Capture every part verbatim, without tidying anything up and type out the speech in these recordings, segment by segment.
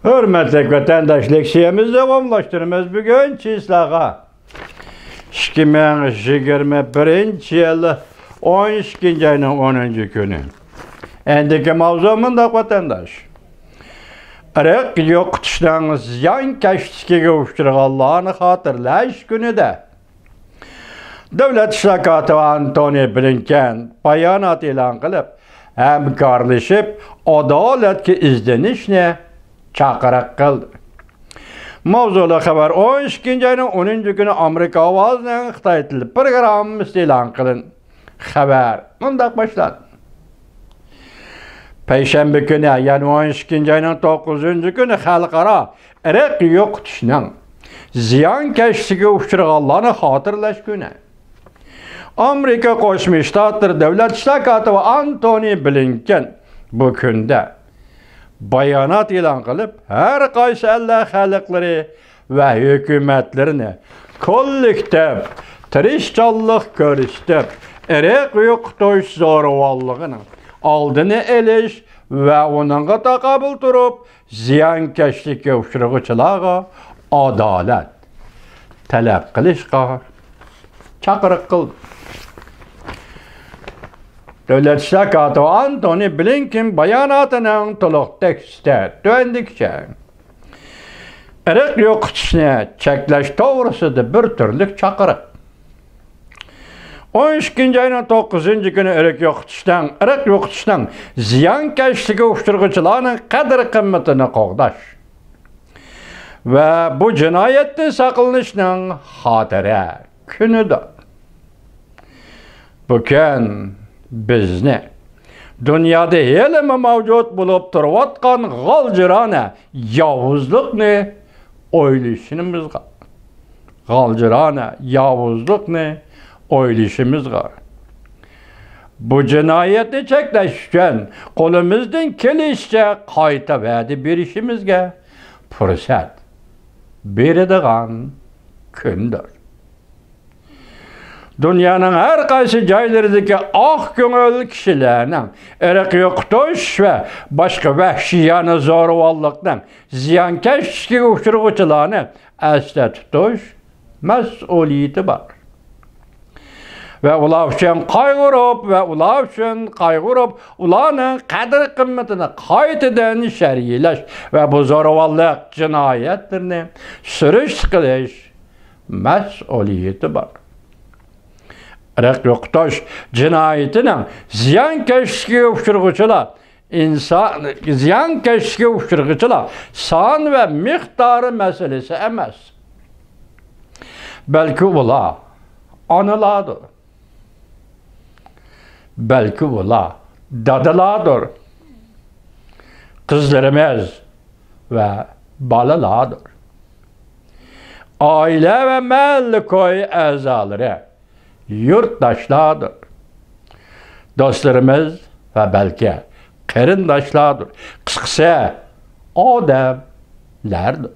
ھۆرمەتلىك ۋەتەنداشلار، لېكسىيەمىزنى داۋاملاشتۇرىمىز. بۈگۈن چىسلاغا ئىككى مىڭ يىگىرمە بىرىنچى يىل ئون ئىككىنچى ئاينىڭ ئونىنچى كۈنى. ئەندىكى ماۋزۇ مۇنداق، ۋەتەنداش. ئىرق يوقىتىشنىڭ زىيانكەشلىكىگە ئۇچرىغانلارنى خاتىرىلەش كۈنىدە دۆلەت ئىشلار كاتىپى ئانتونى بلىنكېن بايانات ئېلان قىلىپ، ھەمكارلىشىپ ئادالەتكە ئىزدىنىشنى چاقىرىق قىلدى. ماۋزۇلۇق خەۋەر ئون ئىككىنچى ئاينىڭ ئونىنچى كۈنى ئامېرىكا ئاۋازىنىڭ خىتاي تىلى پروگراممىسىدا ئېلان قىلىندى. خەۋەر مۇنداق باشلاندى. پەيشەنبە كۈنى، يەنى ئون ئىككىنچى ئاينىڭ توققۇزىنچى كۈنى خەلقئارا ئىرق يوقىتىشنىڭ زىيانكەشلىكىگە ئۇچرىغانلارنى خاتىرىلەش كۈنى. ئامېرىكا قوشما شتاتلىرى دۆلەت ئىشلار كاتىپى ئانتونى بلىنكېن بۇ كۈندە بايانات ئېلان قىلىپ، ھەر قايسى ئەللەر خەلقلىرى ۋە ھۆكۈمەتلىرىنى كوللېكتىپ تىرىشچانلىق كۆرسىتىپ، ئىرق يوقىتىش زورىۋانلىقىنىڭ ئالدىنى ئېلىش ۋە ئۇنىڭغا تاقابىل تۇرۇپ، زىيانكەشلىككە ئۇچرىغۇچىلارغا ئادالەت تەلەپ قىلىشقا چاقىرىق قىلدى. دۆلەت ئىشلار كاتىپى ئانتونى بلىنكېن باياناتىنىڭ تولۇق تېكىستى تۆۋەندىكىچە. ئىرق يوقىتىشنى چەكلەش توغرىسىدا بىر تۈرلۈك چاقىرىق. ئون ئىككىنچى ئاينىڭ توققۇزىنچى كۈنى ئىرق يوقىتىشنىڭ، ئىرق يوقىتىشنىڭ زىيانكەشلىكىگە ئۇچرىغۇچىلارنىڭ قەدىر-قىممىتىنى قوغداش ۋە بۇ جىنايەتتىن ساقلىنىشنىڭ خاتىرە كۈنىدۇر. بۇ كۈن بىزنى دۇنيادا ھېلىمۇ مەۋجۇت بولۇپ تۇرۇۋاتقان غالجىرانە ياۋۇزلۇقنى ئويلىشىمىزغا، غالجىرانە ياۋۇزلۇقنى ئويلىشىمىزغا، بۇ جىنايەتنى چەكلەش ئۈچۈن قولىمىزدىن كېلىشىچە قايتا ۋەدە بېرىشىمىزگە پۇرسەت بېرىدىغان كۈندۇر. دۇنيانىڭ ھەر قايسى جايلىرىدىكى ئاق كۆڭۈل كىشىلەرنىڭ ئىرق يوقىتىش ۋە باشقا ۋەھشىيانە زورىۋانلىقنىڭ زىيانكەشلىكىگە ئۇچرىغۇچىلارنى ئەستە تۇتۇش مەسئۇلىيىتى بار. ۋە ئۇلار ئۈچۈن قايغۇرۇپ، ۋە ئۇلار ئۈچۈن قايغۇرۇپ، ئۇلارنىڭ قەدىر-قىممىتىنى قايتىدىن شەرھلەش ۋە بۇ زورىۋانلىق جىنايەتلىرىنى سۈرۈشتە قىلىش مەسئۇلىيىتى بار. ئىرق يوقىتىش جىنايىتىنىڭ زىيانكەشلىكىگە ئۇچرىغۇچىلار، ئىنسان، زىيانكەشلىكىگە ئۇچرىغۇچىلار سان ۋە مىقدارى مەسىلىسى ئەمەس. بەلكى ئۇلار ئانىلاردۇر. بەلكى ئۇلار دادىلاردۇر. قىزلىرىمىز ۋە بالىلاردۇر. ئائىلە ۋە مەھەللە كوي ئەزالىرى، يۇرتداشلاردۇر. دوستلىرىمىز ۋە بەلكى قېرىنداشلاردۇر. قىسقىسى، ئادەملەردۇر.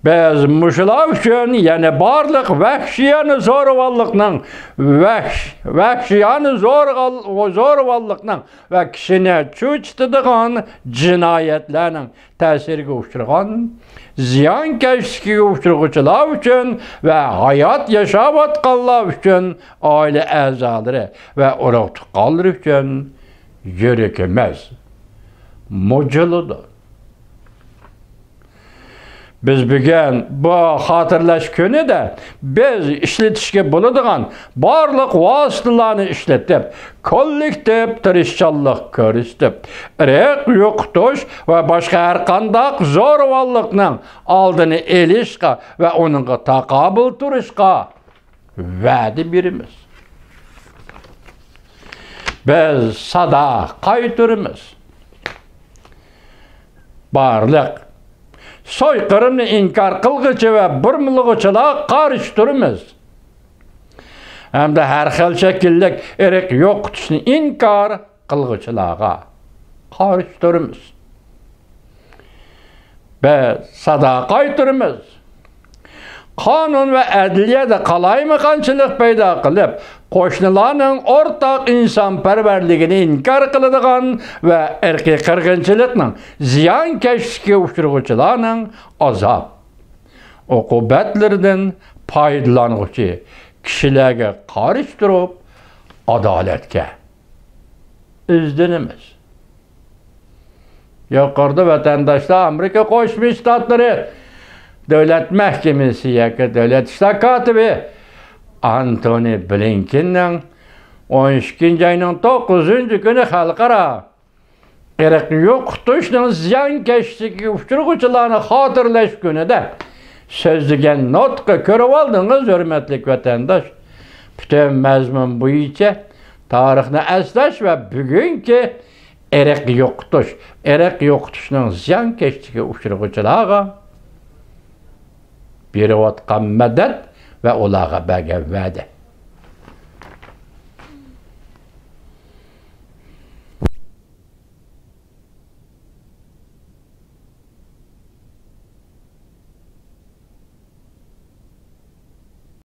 بىز مۇشۇلار ئۈچۈن، يەنى بارلىق ۋەھشىيانە زورىۋانلىقنىڭ، ۋەھش-، ۋەھشىيانە زورغال-، زورىۋانلىقنىڭ ۋە كىشىنى چۆچۈتىدىغان جىنايەتلەرنىڭ تەسىرىگە ئۇچرىغان، زىيانكەشلىكىگە ئۇچرىغۇچىلار ئۈچۈن ۋە ھايات ياشاۋاتقانلار ئۈچۈن، ئائىلە ئەزالىرى ۋە ئۇرۇق-تۇغقانلىرى ئۈچۈن يۈرىكىمىز مۇجۇلىدۇ. بىز بۈگۈن بۇ خاتىرىلەش كۈنىدە بىز ئىشلىتىشكە بولىدىغان بارلىق ۋاسىتىلەرنى ئىشلىتىپ، كوللېكتىپ تىرىشچانلىق كۆرسىتىپ، ئىرق يوقىتىش ۋە باشقا ھەرقانداق زورىۋانلىقنىڭ ئالدىنى ئېلىشقا ۋە ئۇنىڭغا تاقابىل تۇرۇشقا ۋەدە بېرىمىز. بىز سادا قايتۇرىمىز. بارلىق سويقىرىمنى ئىنكار قىلغۇچى ۋە بۇرمىلىغۇچىلارغا قارشى تۇرىمىز. ھەمدە ھەر خىل شەكىللىك ئىرق يوقىتىشنى ئىنكار قىلغۇچىلارغا قارشى تۇرىمىز. بىز سادا قايتۇرىمىز. قانۇن ۋە ئەدلىيەدە قالايمىقانچىلىق پەيدا قىلىپ، قوشنىلارنىڭ ئورتاق ئىنسانپەرۋەرلىكىنى ئىنكار قىلىدىغان ۋە ئىرقىي قىرغىنچىلىقنىڭ زىيانكەشلىككە ئۇچرىغۇچىلارنىڭ ئازاب ئوقۇبەتلىرىدىن پايدىلانغۇچى كىشىلەرگە قارشى تۇرۇپ، ئادالەتكە ئىزدىنىمىز. يۇقىرىدا ۋەتەنداشلار ئامېرىكا قوشما شتاتلىرى دۆلەت مەھكىمىسى ياكى دۆلەت ئىشلار كاتىپى ئانتونى بلىنكېننىڭ ئون ئىككىنچى ئاينىڭ توققۇزىنچى كۈنى خەلقئارا ئىرق يوقىتىشنىڭ زىيانكەشلىكىگە ئۇچرىغۇچىلارنى خاتىرىلەش كۈنىدە سۆزلىگەن نۇتقى كۆرۈۋالدىڭىز، ھۆرمەتلىك ۋەتەنداش. پۈتۈن مەزمۇن بويىچە تارىخنى ئەسلەش ۋە بۈگۈنكى ئىرق يوقىتىش، ئىرق يوقىتىشنىڭ زىيانكەشلىكىگە ئۇچرىغۇچىلارغا بېرىۋاتقان مەدەت ۋە ئۇلارغا بەرگەن ۋەدە.